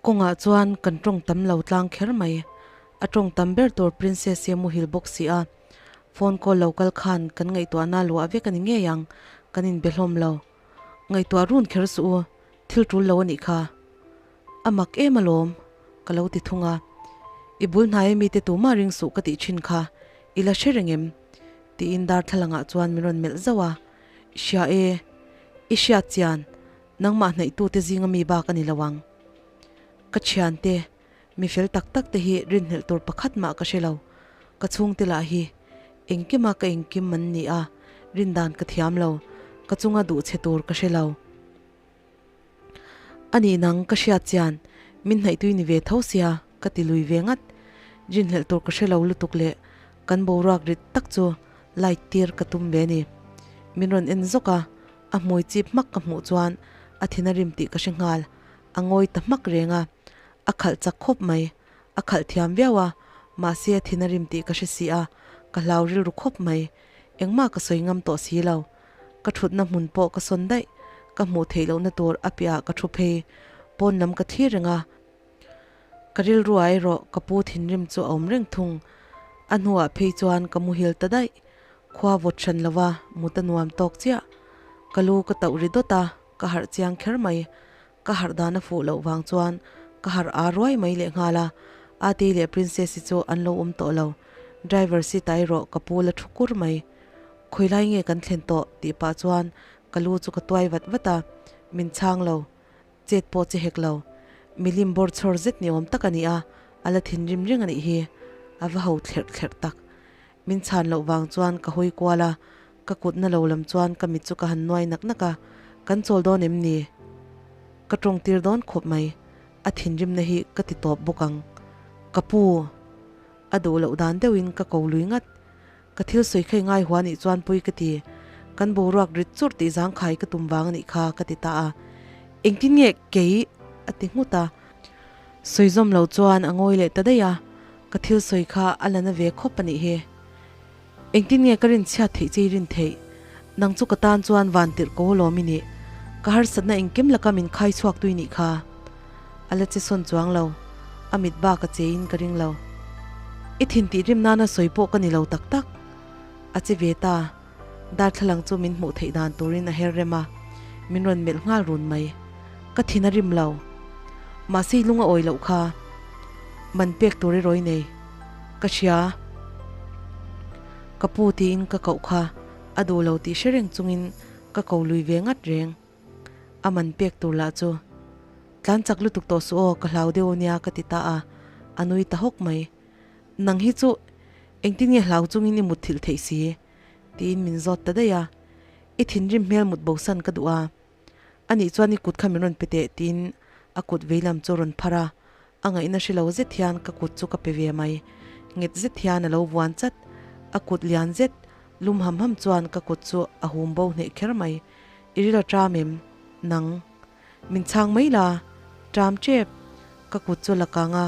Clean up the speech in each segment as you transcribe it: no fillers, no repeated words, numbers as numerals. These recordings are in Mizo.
Kawngah chuan kan tawng tam lo tlang kher mai. A tawng tam ber tur Princess-i a muhil bawk si a. Phone call lo kal khan kan ngaihtuahna luah vek a ni ngei ang, kan inbe hlawm lo. Ngaihtuah run kher suh u, thil tul lo a nih kha. A mak em alawm, ka lo ti thung a. I bul hnai a mite tumah ring suh ka tih thin kha, i la hre reng em? Tiin darthlalangah chuan min rawn melh zauh a. Hria e, i hriat chian, nangmah hnaihtute zinga mi bak a ni lo ang. Ka thiante, mi fel tak tak te hi rinhlelh tur pakhat mah ka hre lo. Ka chhungte lah hi engkima ka engkim an ni a, rindan ka thiam lo, ka chunga duh che tur ka hre lo. A nih nang ka hriat chian min hnaihtui ni ve tho sia ka ti lui ve ngat. Rinhlelh tur ka hre lo lutuk leh kan boruak rit tak chu light tir ka tum ve ni. Min rawn en zawk a, a hmui chip hmak ka hmuh chuan a thin a rim tih ka hre nghal. A ngawi ta hmak reng a, a khalh chak khawp mai. A khalh thiam viau a, mahse a thin a rim tih ka hre si a, ka hlau rilru khawp mai. Engmah ka sawi ngam tawh si lo. Ka thutna hmun pawh ka sawn daih, ka hmuh theih lohna tur a piahah ka thu phei, pawn lam ka thlir reng a. Ka rilruah erawh ka pu thinrim chu a awm reng thung. A hnuah phei chuan ka muhil ta daih, khua vawt hran lova mut a nuam tawk chiah. Ka lu ka tauh ri dawt a, ka harh chiang kher mai. Ka harh dan a fuh loh vang chuan ka harh aa ruai mai leh nghal a, Ati leh Princess-i chu an lo awm tawh lo. Driver seat ah erawh ka pu la thu kur mai. Khawi lai nge kan thlen tawh? tih pah chuan ka lu chu ka tuai vat vat a, min chhang lo, chet pawh che hek lo. Milim bawr chhawr zet ni awm tak a ni a, a la thinrim reng a nih hi. A va ho thlerh thlerh tak. Min chhan loh vang chuan ka hawi kual a, ka kut na lo lam chuan ka mit chu ka han nuai nak nak a, kan chawl dawn em ni? Ka tawng tir dawn khawp mai, a thinrimna hi ka ti tawp bawk ang. Ka pu! A duh loh dan deuhin ka ko lui ngat. Ka thil sawi kha i ngai hua nih chuan pui ka ti. Kan boruak rit churh tih zangkhai ka tum vang a nih kha ka ti ta a. Engtin nge kei? a ti nghut a. Sawi zawm lo chuan a ngawi leh ta daih a, ka thil sawi kha a la na ve khawp a nih hi. Engtin nge ka rin chhiat theih che i rin theih? Nang chu ka tan chuan van tirh ko alawm i nih. Ka harsatna engkim laka min khai chhuak tui nih kha. A la che sawn chuang lo. A mit bak a che in ka ring lo. I thin tih rim nana sawi pawh ka ni lo tak tak. A che ve ta. Darthlalang chu min hmuh theih dan turin a her rem a, min rawn melh nghal run mai. Ka thin a rim lo. Mahse i lung a awi loh kha. Man pek tur i rawi nei. Ka hria. Ka pu tiin ka koh kha a duh lo tih hre reng chungin ka ko lui ve ngat reng. A man pek tur lah chu tlan chak lutuk tawh suh aw ka hlau deuh ania ka ti ta a, a nui ta hawk mai. Nang hi chu engtin nge hlau chungin i mut thilh theih si? tiin min zawt ta daih a. I thinrim hmel mut bosan ka duh a. Anih chuan i kut kha min rawn pe teh tiin a kut veilam chu a rawn phar a, a ngaihna hre lo zet hian ka kut chu ka pe ve mai. Nghet zet hian a lo vuan chat. A kut lian zet lum ham ham chuan ka kut chu a hum bo hneh kher mai. I ril a ṭam em? Nang. Min chhang mai la. Ṭam ṭep. Ka kut chu la kang a,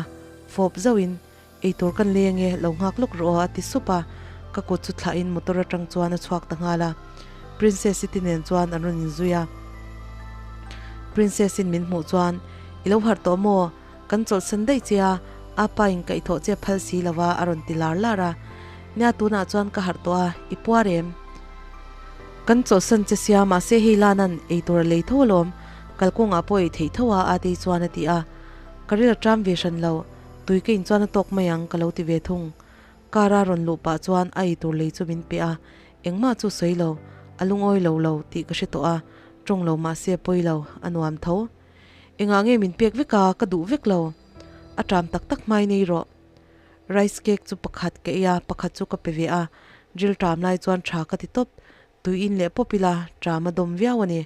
fawp zauhin, Eitur kan lei ange, lo nghak lawk rawh aw a ti sup a. Ka kut chu thlahin motor aṭang chuan a chhuak ta nghal a. Princess-i te nen chuan an rawn inzui a. Princess-in min hmuh chuan, I lo harh tawh maw? Kan chawlhsan daih che a, apa in kaihthawh che a phal si lo a, a rawn ti lar lar a. Nia tunah chuan ka harh tawh a, i puar em? Kan chawlhsan che sia, mahse hei Lana'n eitur a lei tho alawm, kalkawngah pawh ei theih tho a, Atei chuan a ti a. Ka ril a ṭam ve hran lo, tui ka inchuan a tawk mai ang ka lo ti ve thung. Car a rawn luh pah chuan a eitur lei chu min pe a, engmah chu sawi lo, a lungawi lo lo tih ka hre tawh a, tawng lo mahse pawi lo, a nuam tho. Engah nge min pek vek a, ka duh vek lo. A ṭam tak tak hmai nei rawh. Rice cake chu pakhat ka ei a, pakhat chu ka pe ve a, ril ṭam lai chuan ṭha ka ti tawp, tui in leh pawp ila, ṭam a dawm viau a ni.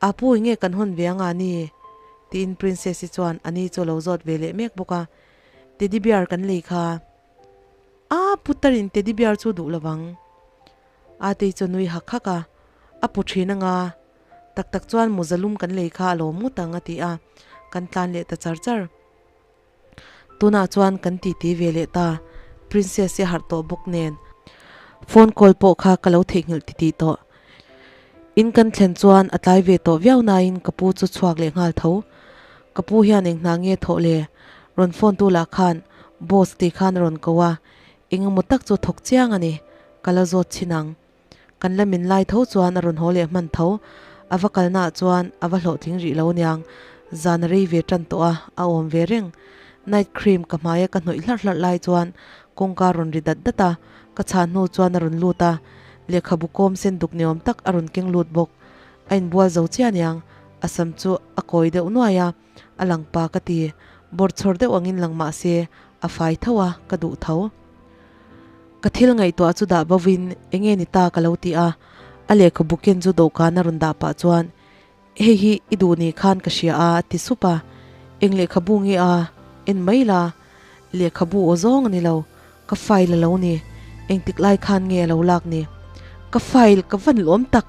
A pu enge kan hawn ve anga ni? Tiin Princess-i chuan a ni chu a lo zawt ve leh mek bawk a. Teddy bear kan lei kha. A putarin teddy bear chu duh lovang. Atei chu a nui hak hak a, A pu thin anga, tak tak chuan mawza lum kan lei kha a lawm ngawt ang a ti a, kan tlan leh ta char char. Tunah chuan kan titi ve leh ta, Princess-i a harh tawh bawk nen phone call pawh kha ka lo theihnghilh titih tawh. In kan thlen chuan a tlai ve tawh viau nain ka pu chu chhuak leh nghal tho. Ka pu hian eng hna nge thawh le? Rawn phone tu lah khan boss tih khan a rawn ko a, eng emaw tak chu thawk chiang a ni, ka la zawt chhin ang. Kan la min lai tho chuan a rawn haw leh hman tho, a va kalna ah chuan a va hlawhtling rih lo niang, zan a rei ve tan tawh a, a awm ve reng. Night cream ka hmaia ka hnawih hlarh hlarh lai chuan kawngka a rawn ri dat dat a, ka chhan hnu chuan a rawn lut a, lehkhabu kawm sen duk ni awm tak a rawn keng lut bawk. A inbual zo chiah aniang, a sam chu a kawi deuh nuai a, a lang pa ka ti. Bawrchhawr deuh angin lang mah se, a fai tho a, ka duh tho. Ka thil ngaihtuah chu dah bovin enge ni ta ka lo ti a, a lehkhabu ken chu dawhkan a rawn dah pah chuan, Hei hi i duh ni khan ka hria a, a ti sup a. Eng lehkhabu nge a? En mai la, lehkhabu aw zawng a ni lo, ka file a lo ni, engtik lai khan nge a lo lak ni? Ka file ka van lawm tak,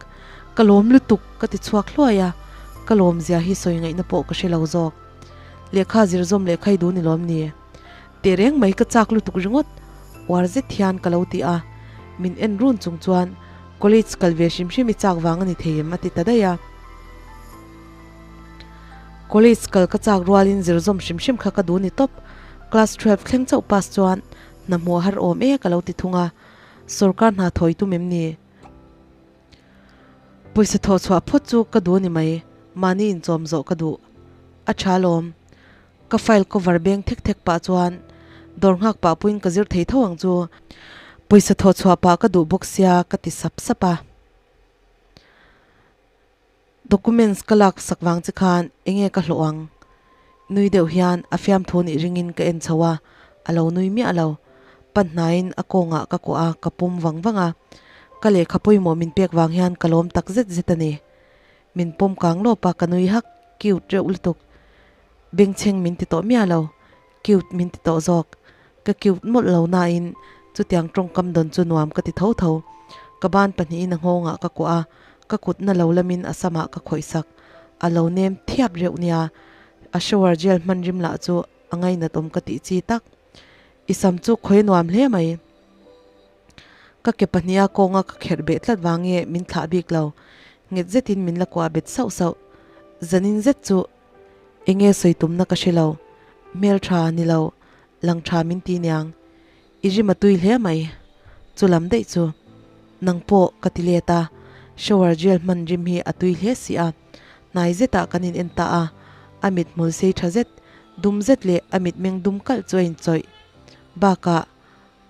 ka lawm lutuk ka ti chhuak hluai a, ka lawm zia hi sawi ngaihna pawh ka hre lo zawk. Lehkha zir zawm leh khai duh ni lawm ni? Teh reng mai ka chak lutuk ringawt, uar zet hian ka lo ti a, min en run chung chuan college kal ve hrim hrim i chak vang a ni thei em a ti ta daih a. College kal ka chak rualin zir zawm hrim hrim kha ka duh ni tawp, class 12 thleng chauh pass chuan hna hmuh har awm e ka lo ti thung a, sawrkar hna thawi tum em ni? Pawisa thawh chhuah phawt chu ka duh a ni mai, mahni inchawm zawh ka duh. A tha alawm. Ka file cover beng thek thek pah chuan dawr nghak pah puiin ka zir thei tho ang chu. Pawisa thawh chhuah pah ka duh bawk sia ka ti sap sap a. Documents ka lak sak vang che khan enge ka hlawh ang? Nui deuh hian a fiamthu nih ringin ka en chho a, a lo nui miah lo. Pan hnaiin a kawngah ka kuah a, ka pum vang vang a. Ka lehkha pawimawh min pek vang hian ka lawm tak zet zet a ni. Min pawm kang lawp a, ka nui hak, cute reuh lutuk. Bengchheng min ti tawh miah lo, cute min ti tawh zawk. Ka cute mawlh lo nain chutiang tawngkam dawn chu nuam ka ti tho tho. Ka ban pahnihin a nghawngah ka kuah a, ka kutna lo lamin a samah ka khawih sak. A lo nem thiap reuh nia, a shower gel hman rim lah chu a ngainat awm ka tih chi tak. I sam chu khawi nuam hle mai. Ka ke pahniha kawnga ka kherh beh tlat vang nge min thlah bik lo. Nghet zetin min la kuah bet sauh sauh. Zanin zet chu enge sawi tumna ka hre lo. Hmeltha ni lo, lang tha min ti niang. I rim a tui hle mai. Chu lam daih chu. Nang pawh ka ti let a, shower gel hman rim hi a tui hle si a. Hnai zetah kan in en ta a, a mit hmul sei tha zet, dum zet leh a mitmeng dum kalh chu a inchawih. Bakah.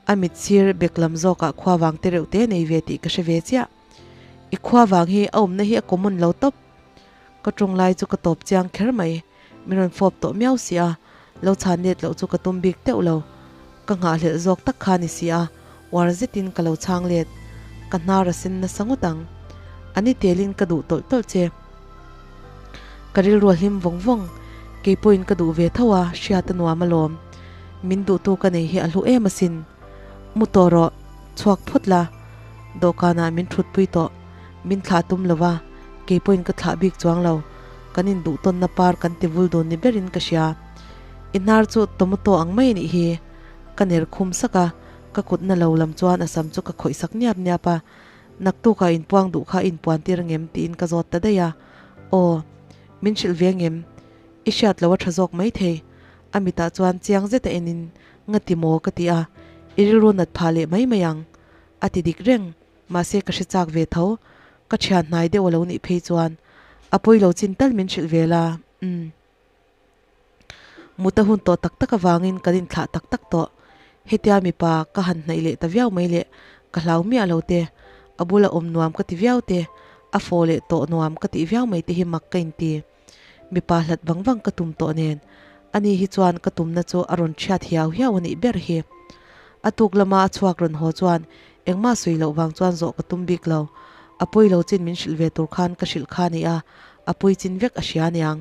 A mit sir bek lam zawkah khua vang te reuh te nei ve tih ka hre ve chiah. I khua vang hi a awmna hi a common lo tawp. Ka tawng lai chu ka tawp chiang kher mai. Min rawn fawp tawh miau si a, lo chhan let loh chu ka tum bik teuh lo. Ka nghahhlelh zawk tak kha ni si a, uar zetin ka lo chhang let. Ka hnar a sen nasa ngawt ang. A ni telin ka duh tawlh tawlh che. Ka rilru a hlim vawng vawng. Kei pawhin ka duh ve tho a, hriat a nuam alawm. Min duhtu ka nei hi a hlu em asin. Mu tawh rawh, chhuak phawt la. Dawhkanah min thutpui tawh. Min thlah tum lo va, kei pawhin ka thlah bik chuang lo. Kan induh tawnna par kan ti vul dun ni berin ka hria. I hnar chu tomato ang mai a nih hi. Ka ner khum sak a, ka kutna lo lam chuan a sam chu ka khawih sak niap niap a. Naktukah inpuang duh kha inpuan tir ngem tiin ka zawt ta daih a. Aw, min hrilh ve ngem? I hriat lo a tha zawk maithei. A mitah chuan chiang zeta enin, Ngati maw? ka ti a, I rilru nat phah leh mai mai ang. A ti dik reng, mahse ka hre chak ve tho. Ka thian hnai deuh a lo nih phei chuan a pawi lo chin tal min hrilh ve la, umm. Mut a hun tawh tak tak avangin kan inthlah tak tak tawh. Hetia mipa ka han hnaih leh ta viau mai leh ka hlau miah lo te, a bula awm nuam ka ti viau te, a fawh leh tawh nuam ka tih viau mai te hi mak ka inti. Mipa hlat vang vang ka tum tawh nen, ani hi chuan ka tumna chu a rawn chhiat hiau hiau a nih ber hi. A tuk lama a chhuak rawn haw chuan engmah sawi loh vang chuan zawh ka tum bik lo. A pawi lo chin min hrilh ve tur khan ka hrilh kha a ni a, a pawi chin vek a hria aniang.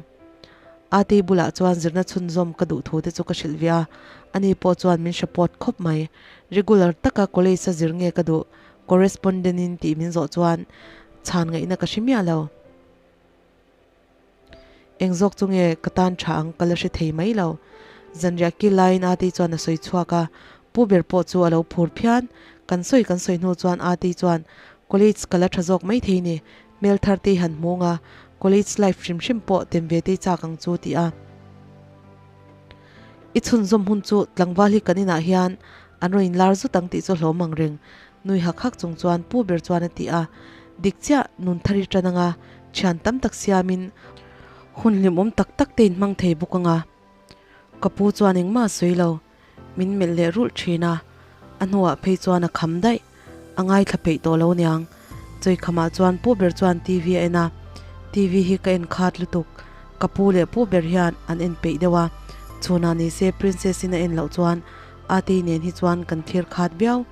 Ate bulah chuan zirna chhunzawm ka duh thu te chu ka hrilh ve a, ani pawh chuan min support khawp mai. Regular taka college a zir nge ka duh, correspondent in tih min zawh chuan chhan ngaihna ka hre miah lo. Eng zawk chu nge ka tan tha ang ka la hre thei mai lo. Zanriah kil laiin Ate chuan a sawi chhuak a, pu ber pawh chu a lo phur phian. Kan sawi kan sawi hnu chuan Ate chuan college ka la tha zawk mai thei ni, Hmel thar te i han hmung a, college life hrim hrim pawh tem ve te i chak ang chu ti a. I chhunzawm hun chu tlangval hi kan inah hian an rawn inlar zut ang tih chu hlawm ang reng, nui hak hak chung chuan pu ber chuan a ti a. Dik chiah, nun thar i tan anga thian tam tak siamin hun hlimawm tak tak te inhmang thei bawk anga. Ka pu chuan engmah a sawi lo, min melh leh rulh thin a, a hnuah phei chuan a kham daih, a ngaithla peih tawh lo niang. Chawikhamah chuan pu ber chuan TV a en a, TV hi ka en khat lutuk, ka pu leh pu ber hian an en peih deuh a, chhunah ni se Princess in a en loh chuan Atei nen hi chuan kan thlir khat viau.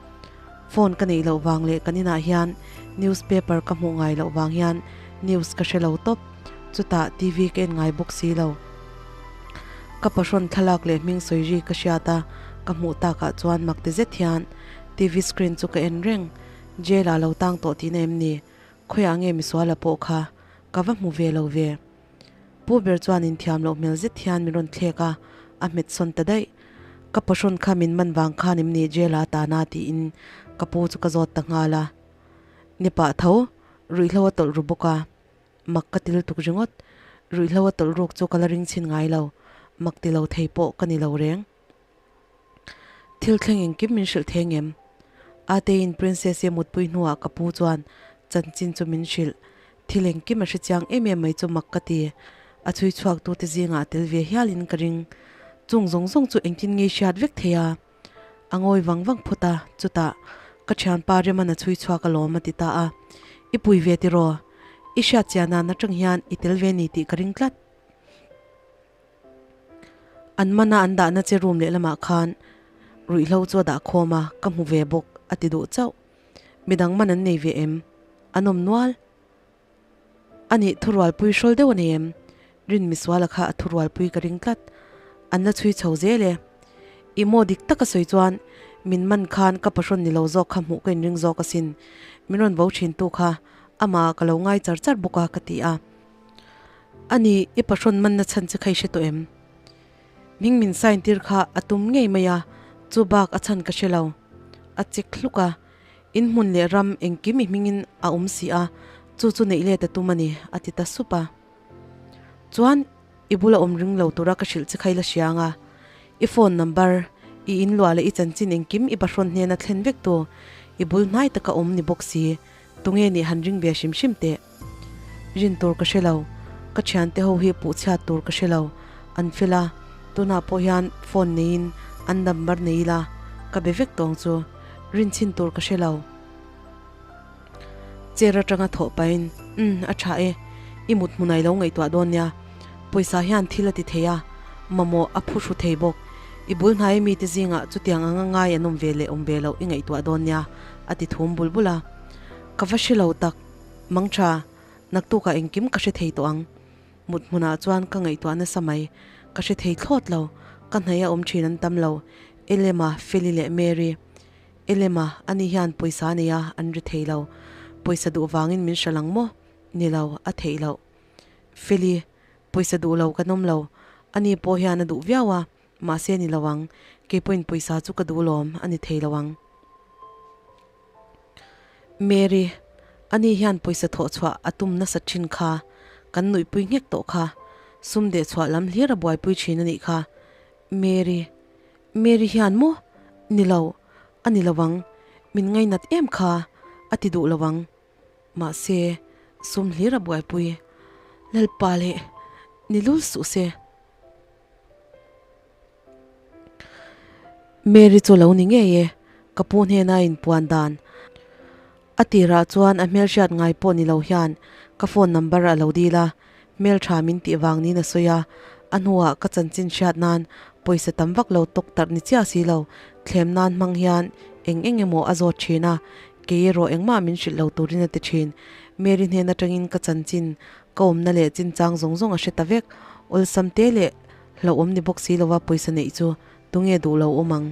Phone ka neih loh vang leh kan inah hian newspaper ka hmuh ngai loh vang hian news ka hre lo tawp. Chutah TV ka en ngai bawk si lo. Ka pahrawn thlalak leh hming sawi ri ka hriat a, ka hmuh takah chuan mak ti zet hian TV screen chu ka en reng. Jail ah lo tang tawh tihna em ni? Khawiah nge misuala pawh kha ka va hmu ve lo ve? Pu ber chuan inthiam loh hmel zet hian min rawn thlek a, a hmet sawn ta daih. Ka pahrawn kha min man vang khan em ni jail ah tana tiin ka pu chu ka zawt ta nghal a. Ni pah tho, ruihhlo a tawlh ru bawk a. Mak ka ti lutuk ringawt. Ruihhlo a tawlh ruk chu ka la ring chhin ngai lo. Mak ti lo thei pawh ka ni lo reng. Thil thleng engkim min hrilh thei ngem? Ateiin Princess-i a mutpui hnuah ka pu chuan chanchin chu min hrilh. Thil engkim a hre chiang em em mai chu mak ka ti. A chhui chhuaktute zingah a tel ve hialin ka ring. Chung zawng zawng chu engtin ngei hriat vek thei a? A ngawi vang vang phawt a, chutah, Ka thianpa Reman a chhui chhuak alawm a ti ta a. I pui ve tiraw? I hriat chian nan atang hian i tel ve ni tih ka ring tlat. An mana an dahna che room lehlamah khan ruihhlo chu a dah khawm a, ka hmu ve bawk a ti duh chauh. Midang man an nei ve em? An awm nual. A nih thurualpui hrawl deuh a nei em? Rin misuala kha a thurualpui ka ring tlat. An la chhui chho zel e. I maw dik taka sawi chuan min man khan ka pahrawn ni lo zawk kha hmuh ka inring zawk asin. Min rawn vo thin tu kha amah ka lo ngai char char bawk a ka ti a. A ni, i pahrawn manna chhan che kha i hre tawh em? Hming min sign tir kha a tum ngei mai a, chu bak a chhan ka hre lo. A chek hluk a. In hmun leh ram engkim i hmingin a awm si a, chu chu neih let a tum a ni, a ti ta sup a. Chuan, i bula awm ring lo tura ka hrilh che kha i la hria ang a, i phone number, i inluah leh i chanchin engkim i bahrawn hnena thlen vek tu, i bul hnai taka awm ni bawk si, tunge nih han ring ve hrim hrim teh. Rin tur ka hre lo, ka thiante ho hi puhchhiat tur ka hre lo, an fel a, tunah pawh hian phone neiin an number nei ila ka be vek tawng chu rin chhin tur ka hre lo. Chair atanga thawh pahin, Umm, a tha e, i mut hmunai lo ngaihtuah dawn nia, pawisa hian thil a ti thei a, mamawh a phuhru thei bawk, i bul hnai mite zingah chutiang anga ngai an awm ve leh awm ve loh i ngaihtuah dawn nia, a ti thum bul bul a. Ka va hre lo tak. Mang tha, naktukah engkim ka hre thei tawh ang. Mut hmunah chuan ka ngaihtuah nasa mai. Ka hre thei thlawt lo. Ka hnaih a awm thin an tam lo. Elema, Feli leh Mary. Elema, ani hian pawisa a nei a, an ri thei lo. Pawisa duh vangin min hrilh ang maw? Ni lo, a theih loh. Feli, pawisa duh lo kan awm lo. Ani pawh hian a duh viau a, mahse ni lo ang. Kei pawhin pawisa chu ka duh lawm, a ni thei lo ang. Mary, Ani hian pawisa thawh chhuah a tum nasa thin kha, kan nuihpui nghek tawh kha, sum deh chhuah lam hlir a buaipui thin a nih kha. Mary, Mary hian maw? Ni lo, a ni lo ang, min ngainat em kha, a ti duh lo ang. Mahse, sum hlir a buaipui. Lalpa leh ni lul suh se. Mary chu lo ni ngei e, ka pu hnena inpuan dan. A tirah chuan a hmelhriat ngai pawh ni lo hian ka phone number a lo dil a, hmeltha min tih vang niin a sawi a, a hnuah ka chanchin hriat nan pawisa tam vak lo tawk tarh ni chiah si lo, thlem nan hmang hian eng eng emaw a zawt thin a, kei erawh engmah min hrilh lo turin a ti thin. Mary hnen atangin ka chanchin ka awmna leh chinchang zawng zawng a hre ta vek, awlsam te leh Hlauhawm ni bawk si lova pawisa neih chu tunge duh lo awm ang?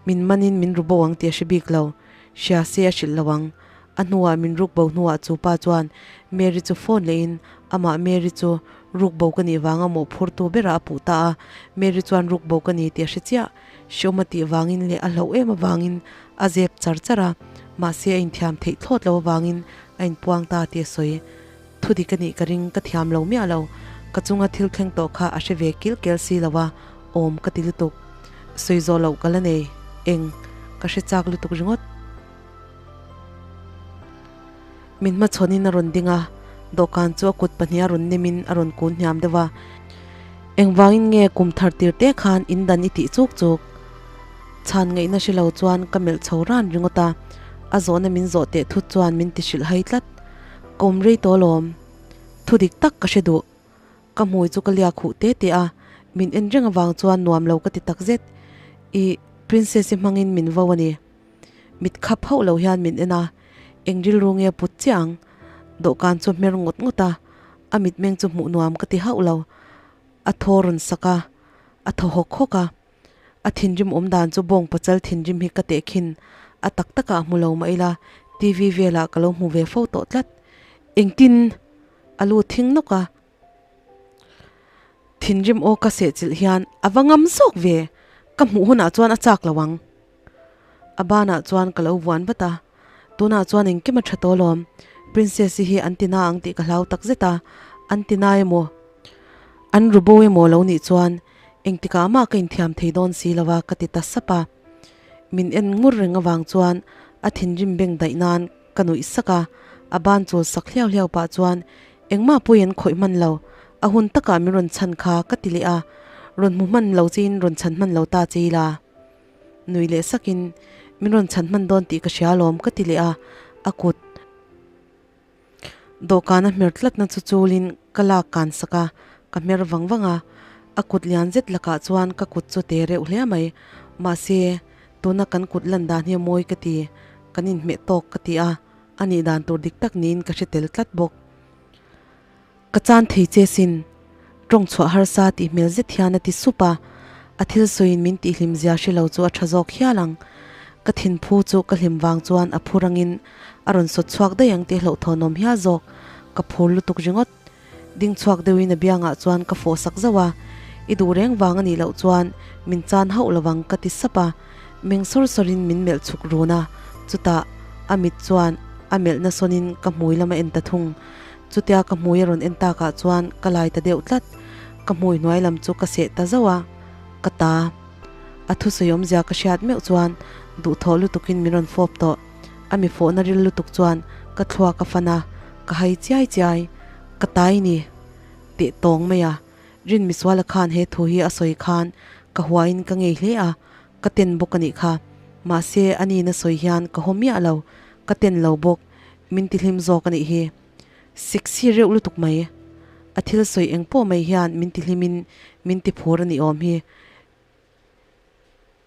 Min manin min ru bo ang tih a hre bik lo. Hria se a hrilh lo ang. A hnuah min ruk bo hnuah chu pa chuan Mary chu phone lehin amah Mary chu ruk bo ka nih vanga mawhphurtu berah a puh ta a. Mary chuan ruk bo ka ni tih a hre chiah. Hreawm a tih vangin leh a hlauh em avangin a zep char char a. Mahse a inthiam theih thlawt lo avangin a inpuang ta tih a sawi. Thudik a nih ka ring, ka thiam lo miah lo. Ka chunga thil thleng tawh kha a hre ve kil kel si lo a, Awm ka ti lutuk. Sawi zawh loh ka la nei. Eng ka hre chak lutuk ringawt. Min hmachhawnin a rawn ding a, dawhkan chu a kut pahniha rawn nemin a rawn kun hniam deuh a. Engvangin nge kum thar tir te khan in dan i tih chuk chuk? Chhan ngaihna hre lo chuan ka melh chho ran ringawt a, a zawhna min zawh teh thut chuan min ti hrilh hai tlat. Ka awm rei tawh alawm. Thu dik tak ka hre duh. Ka hmui chu ka liak huh te te a, min en reng avang chuan nuam lo ka ti takzet. I princess-i hmangin min vo a ni. Mit khap hauh lo hian min en a, eng rilru nge put chiah ang? Dawhkan chu hmer ngawt ngawt a, a mitmeng chu hmuh nuam ka ti hauh lo. A thaw rawn sak a, a thaw hawk hawk a. A thinrim awm dan chu bawng pachal thinrim hi ka tehkhin a tak takah hmu lo mah ila, TV velah ka lo hmu ve fo tawh tlat. Engtin? A lu thing nawk a. Thinrim aw ka sehchilh hian a va ngam zawk ve, ka hmuh hunah chuan a chak lo ang. A banah chuan ka lo vuan vat a, tunah chuan engkim a tha tawh alawm, Princess-i hi an tina ang tih ka hlau tak zet a, an tina emaw, an ru bo emaw lo nih chuan engtikah mah ka inthiam thei dawn si lo a ka ti ta sap a. Min en ngur reng avang chuan a thinrim beng daih nan ka nuih sak a, a ban chul sak hliau hliau pah chuan Engmah pawhin an khawih hman lo, a hun takah min rawn chhan kha ka ti leh a, rawn hmu hman lo chein rawn chhan hman lo ta che ila. Nui leh sakin min rawn chhan hman dawn tih ka hria alawm ka ti leh a, a kut dawhkana hmer tlatna chu chulin ka lak kan sak a, ka hmer vang vang a, a kut lian zet lakah chuan ka kut chu te reuh hle mai, mahse tuna kan kut lan dan hi a mawi ka ti, kan inhmeh tawk ka ti a. A nih dan tur dik tak niin ka hre tel tlat bawk. Ka chan thei che sin, tawng chhuah harsa tih hmel zet hian a ti sup a, a thil sawiin min tihhlim zia hre lo chu a tha zawk hial ang. Ka thinphu chu ka hlim vang chuan a phur angin a rawn sawt chhuak daih ang tih hlauhthawnawm hial zawk. Ka phur lutuk ringawt. Ding chhuak deuhin a biangah chuan ka fawh sak zauh a, I duh reng vang a nih loh chuan min chan hauh lovang ka ti sap a, meng sawr sawrin min melh chhuk run a, chutah a mit chuan a melhna sawnin ka hmui lam a en ta thung. Chutia ka hmui a rawn en takah chuan ka lai ta deuh tlat, ka hmui hnuai lam chu ka seh ta zauh a, ka ta. A thusawi awmzia ka hriat meuh chuan duhthawh lutukin min rawn fawp tawh. A mi fawhna ril lutuk chuan ka thluak a fan a, ka hai chiai chiai. Ka tai ni teh tawng mai a, Rin Misuala khan he thu hi a sawi khan ka huain ka ngei hle a, ka ten bawk a nih kha. Mahse, a nina sawi hian ka haw miah lo, ka ten lo bawk, min tihlim zawk a nih hi. Sexy reuh lutuk mai. A thil sawi eng pawh mai hian min tihlimin min tiphur a nih awm hi.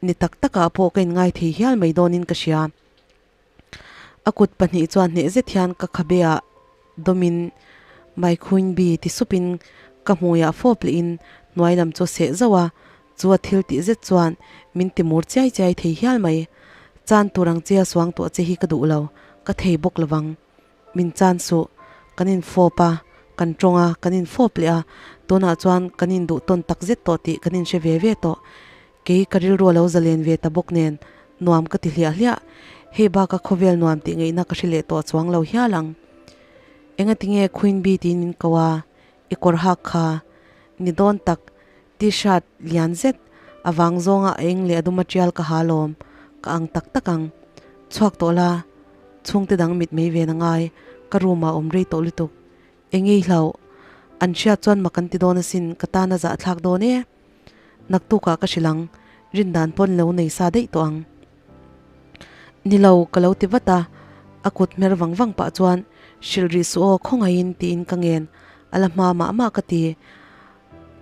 Ni tak takah pawh ka inngai thei hial mai dawnin ka hria. A kut pahnih chuan hneh zet hian ka khabeah dawmin My Queen Bee ti supin ka hmuiah fawp lehin hnuai lam chu a seh zauh a, chu a thil tih zet chuan min ti mur chiai chiai thei hial mai. Chan tur ang chia suang tuah che hi ka duh lo, ka thei bawk lovang. Min chan suh, kan infawp a, kan tawng a, kan infawp leh a, tunah chuan kan induh tawn tak zet tawh tih kan inhre ve ve tawh. Kei ka rilru a lo zalen ve ta bawk nen, nuam ka ti hliah hliah. Hei baka khawvel nuam tih ngaihna ka hre leh tawh chuang lo hial ang. Engati nge Queen Bee tiin min ko a, i kawr hak kha ni dawn tak T-shirt lian zet a vang zawnga a eng leh a dum a tial ka ha lawm, ka ang tak tak ang. Chhuak tawh la, chhungte dang mit mei ven a ngai, ka room ah awm rei tawh lutuk. Eng ei hlauh, an hriat chuan mak an ti dawn asin, ka tan a zahthlak dawn e. Naktukah ka hrilh ang, rindan pawn lo nei sa daih tawh ang. Ni lo, ka lo ti vat a, a kut hmer vang vang pah chuan, Hrilh rih suh aw, khawngaihin tiin ka ngen, a la hma mah mah ka ti.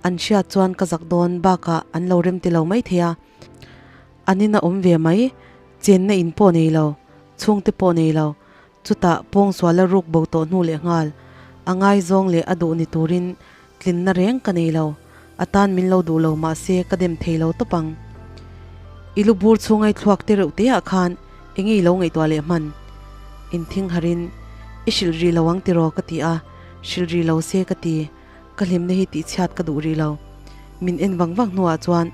An hriat chuan ka zak dawn bakah an lo rem ti lo mai thei a, an in a awm ve mai, chenna in pawh nei lo, chhungte pawh nei lo, chutah pawngsuala ruk bo tawh hnu leh nghal, a ngaizawng leh a duh ni turin tlinna reng ka nei lo, a tan min lo duh lo mahse ka dem thei lo tawp ang. I lu bur chhungai thluak te reuh te ah khan enge i lo ngaihtuah leh hman? Inthing harin, I hrilh rih lo ang tiraw ka ti a, hrilh rih lo se ka ti. Ka hlimna hi tihchhiat ka duh rih lo. Min en vang vang hnuah chuan,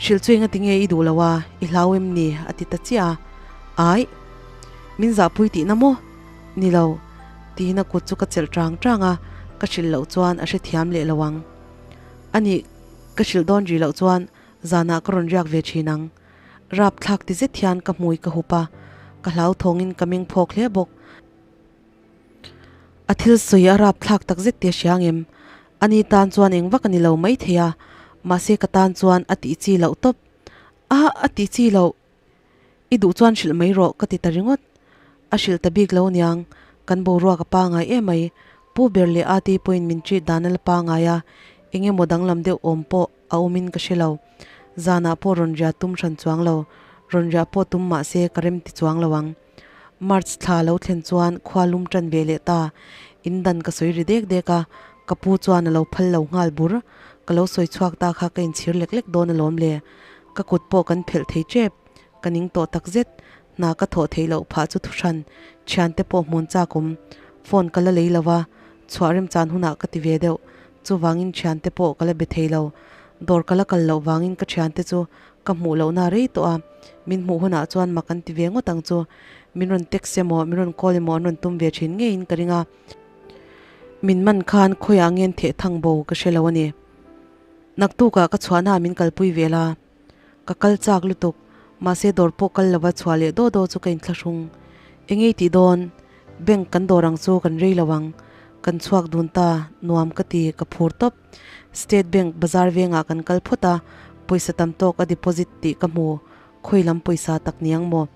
Hrilh chu enga tinge i duh lo a, i hlau em ni? a ti ta chiah a. Aih. Min zahpui tihna maw? Ni lo. Tiin a kut chu ka chelh chang chang a, ka hrilh loh chuan a hrethiam leh lo ang. Anih, ka hrilh dawn rih loh chuan. Zanah ka rawn riak ve thin ang. Rapthlak ti zet hian ka hmui ka hup a, ka hlauthawngin ka meng phawk hle bawk. A thil sawi a rapthlak tak zet tih a hria ang em? Ani tan chuan eng vak a ni lo maithei a, mahse ka tan chuan a tih chi loh tawp. A, a tih chi loh. I duh chuan hrilh mai rawh ka ti ta ringawt. A hrilh ta bik lo niang, kan boruak a pangai em mai. Pu ber leh Ati pawhin min treat dan a la pangai a, eng emaw danglam deuh awm pawh a awmin ka hre lo. Zanah pawh rawn riah tum hran chuang lo, rawn riah pawh tum mah se ka rem ti chuang lo ang. March thla lo thlen chuan khua lum tan ve leh ta, in dan ka sawi ri dek dek a, ka pu chuan a lo phal lo nghal bur. Ka lo sawi chhuak ta kha ka inchhir lek lek dawn alawm le. Ka kut pawh kan phelh thei tep, ka ning tawh tak zet. Hna ka thawh theih loh phah chu thuhran, thiante pawh hmun chak awm. Phone ka la lei lo a, chhuah remchan hunah ka ti ve deuh. Chuvangin thiante pawh ka la be thei lo. Dawr ka la kal loh vangin ka thiante chu ka hmuh lohna rei tawh a, min hmuh hunah chuan mak an ti ve ngawt ang chu. Min rawn text emaw, min rawn call emaw an rawn tum ve thin ngeiin ka ring a. Min man khan khawiah ngen theh thang bo ka hre lo a ni. Naktukah ka chhuahnaah min kalpui ve la. Ka kal chak lutuk, mahse dawr pawh kal lova chhuah leh daw daw chu ka inthlahrung. Engei tih dawn? Bank kan dawr ang chu kan rei lo ang. Kan chhuak dun ta, nuam ka ti, ka phur tawp. State Bank bazar vengah kan kal phawt a, pawisa tam tawk a deposit tih ka hmu, khawi lam pawisa tak niang maw?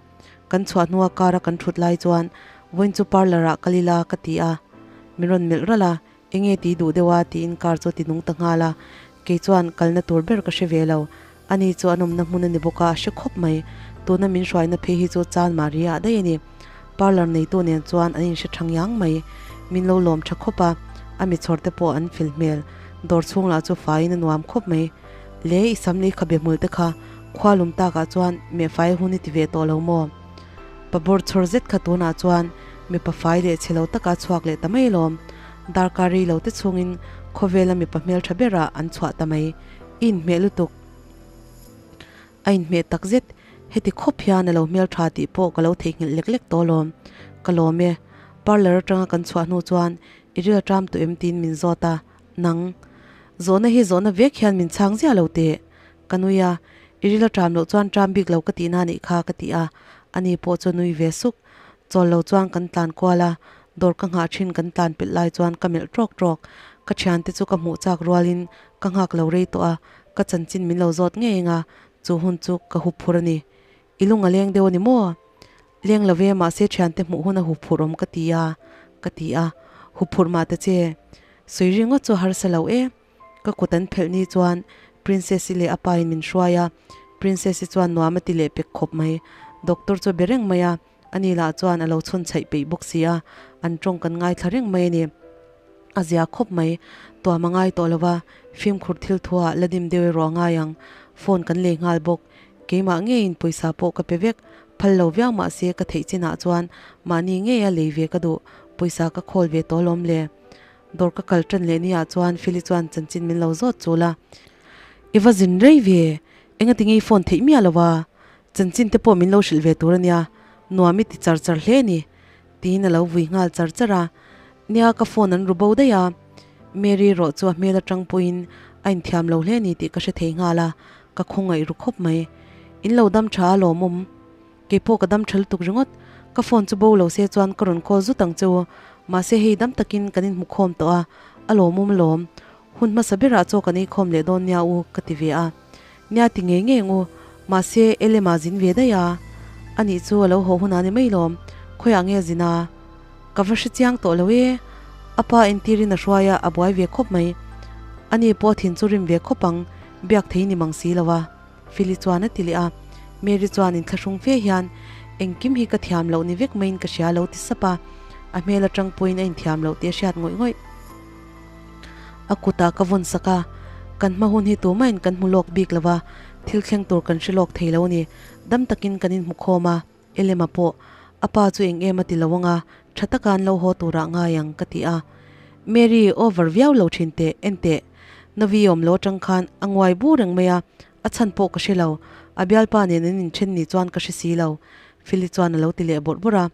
Kan chhuah hnua car a kan thut lai chuan vawiin chu parlour ah kal ila ka ti a, min rawn melh ralh a, Enge ti duh deuh a tiin car chu a ti nung ta nghal a, kei chuan kalna tur ber ka hre ve lo. Ani chu an awmna hmun a ni bawk a, a hre khawp mai. Tuna min hruaina phei hi chu chan Maria ah daih a ni. Parlour neitu nen chuan an inhre tha ngiang mai. Min lo lawm tha khawp a, a mi chhawr te pawh an fel hmel. Dawr chhung lah chu faiin a nuam khawp mai. Le i sam leh i khabe hmul te kha khua lum takah chuan mehfai hun i ti ve tawh lo maw? Pa bawr chhawr zet kha tunah chuan mipa fai leh chhe lo taka chhuak leh ta mai alawm. Darkar rei lo te chhungin khawvela mipa hmeltha berah an chhuah ta mai. I inhmeh lutuk. A inhmeh tak zet. Heti khawp hian a lo hmeltha tih pawh ka lo theihnghilh lek lek tawh alawm. Ka lawm e. Parlour atanga kan chhuah hnu chuan i ril a ṭam tawh em tiin min zawt a. Nang. Zawhna hi zawhna vek hian min chhang ziah lo teh. Ka nui a, i ril a ṭam loh chuan ṭam bik lo ka tihna anih kha ka ti a, ani pawh chu nui ve suk. Chawl lo chuan kan tlan kual a, dawr ka nghah ṭhin kan tlan pelh lai chuan ka melh ṭawk ṭawk. Ka ṭhiante chu ka hmuh chak rualin ka nghak lo rei tawh a, ka chanchin min lo zawt ngei eng a, chu hun chu ka hup phur a ni. I lung a leng deuh a ni maw? Leng lo ve, mahse ṭhiante hmuh hun a hup phurh awm ka ti a, ka ti a, hup phurh mah ta che. Sawi ringawt chu a harsa lo e. Ka kut an phelh ni chuan Princess-i leh a pa in min hruai a, Princess-i chuan nuam a ti leh pek khawp mai. Doctor chu a be reng mai a, ani lah chuan a lo chhawn chhaih peih bawk si a, an tawng kan ngaithla reng mai a ni. A zia khawp mai, tuam a ngai tawh lo va, fimkhur thil thuah la dim deuh erawh a ngai ang. Phone kan lei nghal bawk, keimah ngeiin pawisa pawh ka pe vek, phal lo viau mah se ka theih chinah chuan mahni ngeia lei ve ka duh, pawisa ka khawl ve tawh alawm le. Dawr ka kal tan leh nia chuan Feli chuan chanchin min lo zawt chul a. I va zin rei ve, engati nge i phone theih miah lo a? Chanchin te pawh min lo hrilh ve tur a nia, nuam i ti char char hle a ni, tiin a lo vui nghal char char a. Nia ka phone an ru bo daih a, Mary erawh chu a hmel atang pawhin a inthiam lo hle a ni tih ka hre thei nghal a, ka khawngaih ru khawp mai. In lo dam tha a lawmawm. Keipawh ka dam tha lutuk ringawt, ka phone chu bo lo se chuan ka rawn call zut ang che u. Mahse hei dam takin kan inhmu khawm tawh a, a lawmawm alawm. Hun hmasa berah chaw kan ei khawm leh dawn nia u ka ti ve a. Nia ti ngei ngei ang u, mahse Elema zin ve daih a. Anih chu a lo haw hunah ni mai lawm, khawiah nge a zin a? Ka va hre chiang tawh lo e. A pa entirin a hruai a, a buai ve khawp mai. Ani pawh a thin chu rim ve khawp ang, biak thei ni mang si lo a. Philly chuan a ti leh a, Mary chuan inthlahrung fe hian, Engkim hi ka thiam loh ni vek maiin ka hria lo ti sap a, a hmel atang pawhin a inthiam loh tih a hriat ngawih ngawih. A kutah ka vawn sak a, kan hma hun hi tumahin kan hmu lawk bik lo va, thil thleng tur kan hre lawk thei lo a ni. Dam takin kan inhmu khawm a, Elema pawh a pa chu eng em a ti lo ang a, tha taka an lo haw turah ngai ang ka ti a. Mary, over viau lo thin teh, en teh. Navi awm lo atang khan a nguai bur reng mai a, a chhan pawh ka hre lo. A bialpa nen an inthen ni chuan ka hre si lo. Philly chuan a lo ti leh bawrh bawrh a.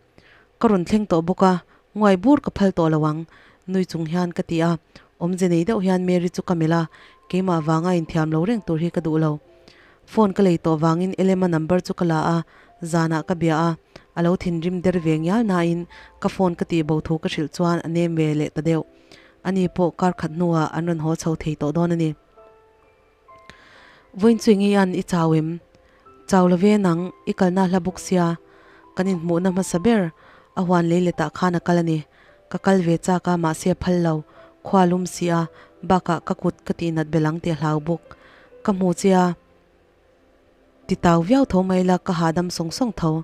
Ka rawn thleng tawh bawk a, nguai bur ka phal tawh lo ang, nui chung hian ka ti a. Awmze nei deuh hian Mary chu ka melh a, keimah vanga inthiam lo reng tur hi ka duh lo. Phone ka lei tawh vangin Elema number chu ka la a, zanah ka bia a, a lo thinrim der ve ngial nain ka phone ka tih bo thu ka hrilh chuan a nem ve leh ta deuh. Ani pawh kar khat hnuah an rawn haw chho thei tawh dawn a ni. Vawiin chu enge an i chau em? Chau lo ve nang, i kalna hla bawk sia, kan inhmuhna hmasa ber a huan lei letah khan a kal a ni. Ka kal ve chak a, mahse a phal lo, khua lum si a, bakah ka kut ka tihnat belh ang tih a hlau bawk. Ka hmu che a, ti tau viau tho mai la, ka hahdam sawng sawng tho.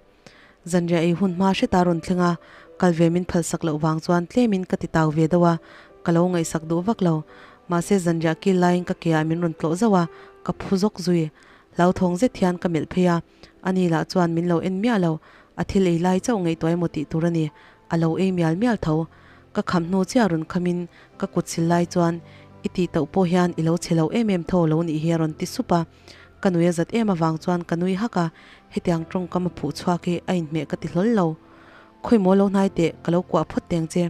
Zanriah ei hun hma hreta rawn thleng a, kal ve min phalsak loh vang chuan tlemin ka ti tau ve deuh a, ka lo ngaihsak duh vak lo. Mahse zanriah kil laiin ka ke ah min rawn tlawh zauh a, ka phu zawk zui. Hlauthawng zet hian ka melh phei a, ani lah chuan min lo en miah lo, a thil ei lai chauh ngaihtuah emaw tih tur a ni, a lo ei mial mial tho. Ka kham hnu chiah rawn khamin ka kut sil lai chuan, I tih tauh pawh hian i lo chhe lo em em tho lo nih hi a rawn ti sup a. Ka nui a zat em avang chuan ka nui hak a, hetiang tawngkam a phuh chhuak hi a inhmeh ka ti hlawl lo. Khawi maw lo hnai teh, ka lo kuah phawt teng che.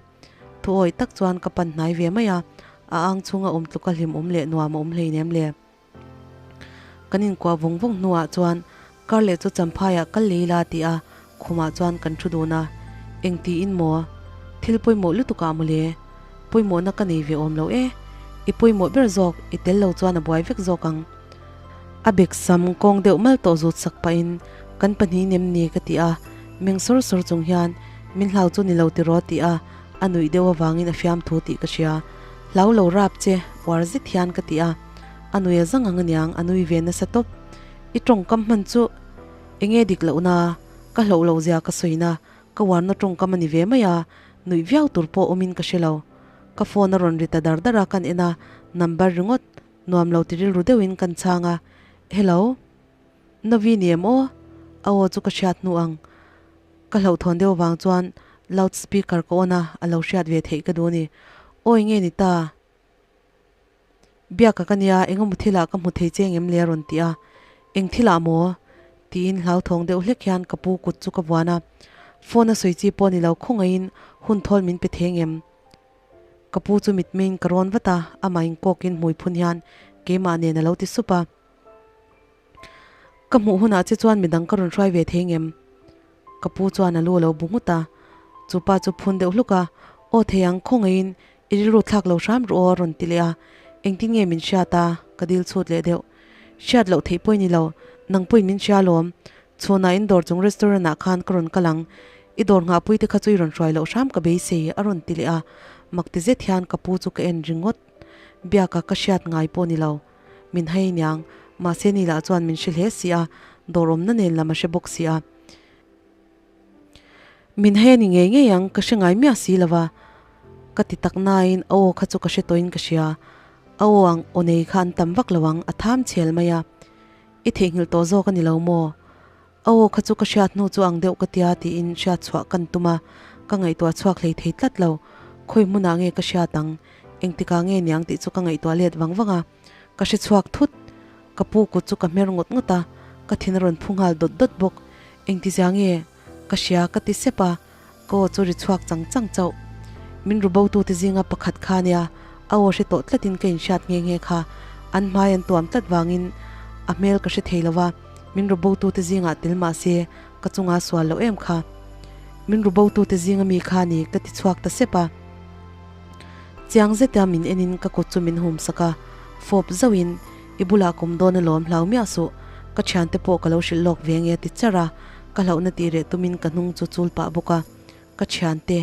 Thu awih tak chuan ka pan hnai ve mai a, a ang chhunga awm tluka hlimawm leh nuam a awm hleinem le. Kan inkuah vawng vawng hnuah chuan kar leh chu Champhaiah kal lei la tih a khumah chuan kan thu dun a, Eng tiin maw? Thil pawimawh lutuk ah mawle. Pawimawhna ka nei ve awm lo e. I pawimawh ber zawk, i tel lo chuan a buai vek zawk ang. A bek sam kawng deuh mal tawh zut sak pahin kan pahnih nem ni ka ti a, meng sawr sawr chung hian min hlau chu ni lo tiraw tih a a nuih deuh avangin a fiamthu tih ka hria. Hlau lo rap che, uar zet hian ka ti a. A nui a zang ang aniang, a nui ve nasa tawp. I tawngkam hman chu enge dik lohna, ka hlauh loh zia ka sawina, ka uarna tawngkam a ni ve mai a, nuih viau tur pawh awmin ka hre lo. Ka phone a rawn ri ta dar dar a, kan en a, number ringawt, nuam lo ti rilru deuhin kan chhang a, Hello? Novi ni em aw? A aw chu ka hriat hnu ang. Ka hlauhthawn deuh avang chuan loud speaker ka on a, a lo hriat ve theih ka duh a ni. Aw enge ni ta? Biaka ka nia, engemaw thilah ka hmu thei che engem le a rawn ti a, Eng thilah maw? tiin hlauthawng deuh hlek hian ka pu kut chu ka vuan a, Phone a sawi chi pawh ni lo khawngaihin hun thawl min pe thei engem? Ka pu chu mitmeiin ka rawn vat a, amah inkawkin hmui phun hian keimah nen a lo ti sup a. Ka hmuh hunah che chuan midang ka rawn hruai ve thei ngem? Ka pu chuan a lu a lo bu nghut a, chu pa chu phun deuh hluk a, Aw thei ang, khawngaihin i rilru thlak lo hram rawh aw a rawn ti leh a, engtin nge min hriat a? Ka dil chhut leh deuh. Hriat loh theih pawh i ni lo, nang pawhin min hria alawm. Chhunah in dawr chung restaurant ah khan ka rawn kal ang, i dawr nghahpui te kha chu i rawn hruai loh hram ka beisei a rawn ti leh a, mak ti zet hian ka pu chu ka en ringawt. Biaka ka hriat ngai pawh ni lo. Min hai niang, mahse ni lah chuan min hre hle si a, dawr awmna nen lam a hre bawk si a. Min hai a ni ngei ngei ang, ka hre ngai miah si lo va, ka ti tak nain a aw kha chu ka hre tawhin ka hria. A aw ang aw nei kha an tam vak lo ang, a tham chhel mai a. I theihnghilh tawh zawk a ni lo maw? A aw kha chu ka hriat hnu chu ang deuh ka tia tiin hriat chhuah kan tum a, ka ngaihtuah chhuak hlei thei tlat lo. Khawi hmunah nge ka hriat ang? Engtikah nge niang tih chu ka ngaihtuah let vang vang a. Ka hre chhuak thut. Ka pu kut chu ka hmer ngawt ngawt a, ka thin a rawn phu nghal dawt dawt bawk. Engtizia nge? Ka hria ka ti sep a, ka aw chu ri chhuak chang chang chauh. Min ru botute zinga pakhat kha nia, a aw hre tawh tlatin ka inhriat nghe nghe kha. An hmai an tuam tlat vangin a hmel ka hre thei lo va, min ru botute zingah tel mah se ka chunga sual loh em kha. Min ru botute zinga mi kha ni ka ti chhuak ta sep a. Chiang zeta min enin ka kut chu min hum sak a, fawp zauhin, I bulah kum dawn alawm hlau miah suh, ka thiante pawh ka lo hrilh lawk ve nge ti char a, ka hlauhna tih reh tumin ka hnung chu chul pah bawk a, ka thiante,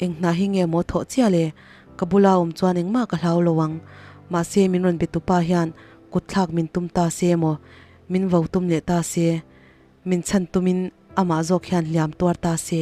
eng hna hi nge maw thawh chiah le, ka bula awm chuan engmah ka hlau lo ang, mahse min rawn be tupa hian kut thlak min tum ta se emaw, min vo tum leh ta se, min chhan tumin amah zawk hian hliam tuar ta se.